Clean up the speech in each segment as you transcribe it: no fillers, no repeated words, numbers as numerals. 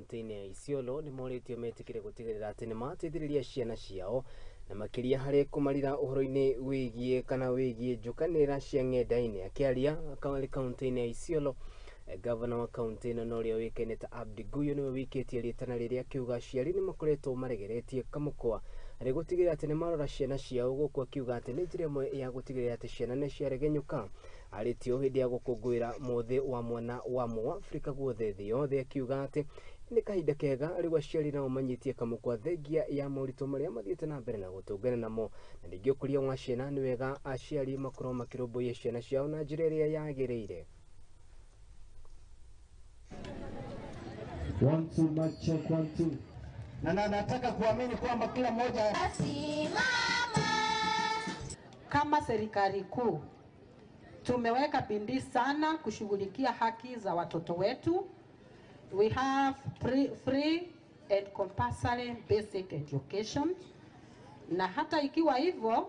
kaunti-inĩ ya Isiolo nĩ morĩtio metĩkĩre gũtigĩrĩra atĩ nĩ mateithĩrĩria ciana ciao na makĩria harĩ kũmarira ũhoro-inĩ wĩgiĩ kana wĩgiĩ njũkanĩrĩra cia ng'enda-inĩ. Akĩaria kaunti-inĩ ya Isiolo, gavana wa kaunti ĩno na ũrĩa ũĩkaine ta Abdi Guyo nĩwe wĩkĩtie rĩtana rĩrĩa akiuga aciari nĩ makoretwo maregeretie kamũkwa harĩ gũtigĩrĩra atĩ nĩ marora ciana ciao, gũkũ akiuga atĩ nĩ njĩra ĩmwe ya gũtigĩrĩra atĩ ciana nĩ ciaregenyũka. Arĩtio hĩndĩ ya gũkũngũĩra mũthĩ wa mwana wa Mũafrika guothe thĩ yothe, akiuga atĩ nĩ kahinda kega rĩu aciari nao manyitie kamũkwa thengia ya moritũ marĩa mathiĩte na mbere na gũtũngana namo, na ningĩ ũkũria wa ciana nĩ wega aciari makorwo makĩrũmbũiya ciana ciao na njĩra ĩrĩa yagĩrĩire. 1 2 mic check 1 2. Na nataka kuamini kwamba kila mmoja kama serikali kuu tumeweka bidii sana kushughulikia haki za watoto wetu. We have free and compulsory basic education. Na hata ikiwa hivyo,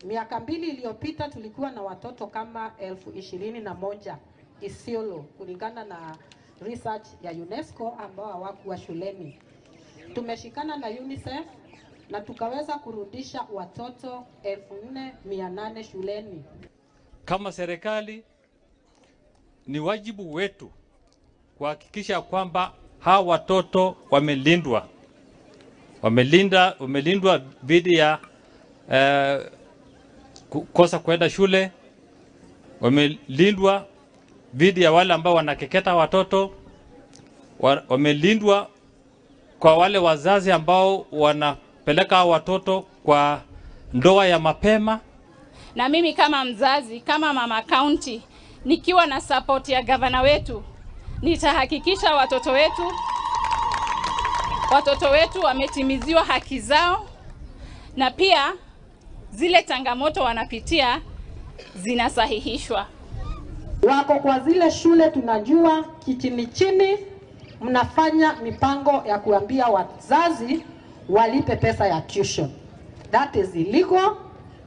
miaka 2 iliyopita tulikuwa na watoto kama 21,000 Isiolo kulingana na research ya UNESCO ambao hawakuwa shuleni. Tumeshikana na UNICEF na tukaweza kurudisha watoto 4,800 shuleni. Kama serikali ni wajibu wetu kuhakikisha kwamba hawa watoto wamelindwa. Wamelindwa dhidi ya kukosa kwenda shule, wamelindwa dhidi ya wale ambao wanakeketa watoto, wamelindwa kwa wale wazazi ambao wanapeleka watoto kwa ndoa ya mapema. Na mimi kama mzazi, kama mama county, nikiwa na support ya gavana wetu, nitahakikisha watoto wetu wametimiziwa haki zao, na pia zile changamoto wanapitia zinasahihishwa. Wako kwa zile shule tunajua kichini chini mnafanya mipango ya kuambia wazazi walipe pesa ya tuition. That is illegal,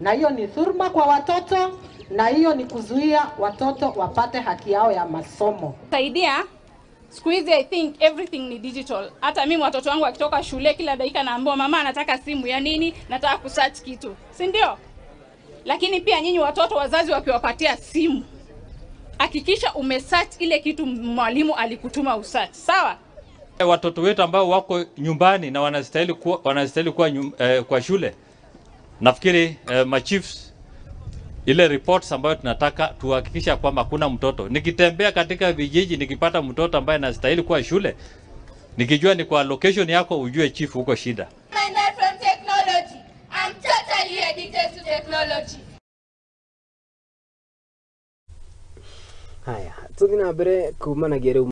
na hiyo ni dhulma kwa watoto, na hiyo ni kuzuia watoto wapate haki yao ya masomo. Saidia, siku hizi I think everything ni digital. Hata mimi watoto wangu wakitoka shule kila dakika naambiwa mama anataka simu ya nini, nataka kusearch kitu. Si ndio? Lakini pia nyinyi watoto wazazi wakiwapatia simu, hakikisha umesearch ile kitu mwalimu alikutuma usearch. Sawa? Watoto wetu ambao wako nyumbani na wanastahili kuwa kwa shule. Nafikiri machiefs ile reports ambayo tunataka tuhakikisha kwamba kuna mtoto. Nikitembea katika vijiji nikipata mtoto ambaye anastahili kuwa shule, nikijua ni kwa location yako, ujue chief huko shida. I'm from technology. I'm totally addicted to technology. Haya, tuthi na mbere kumanagia riu.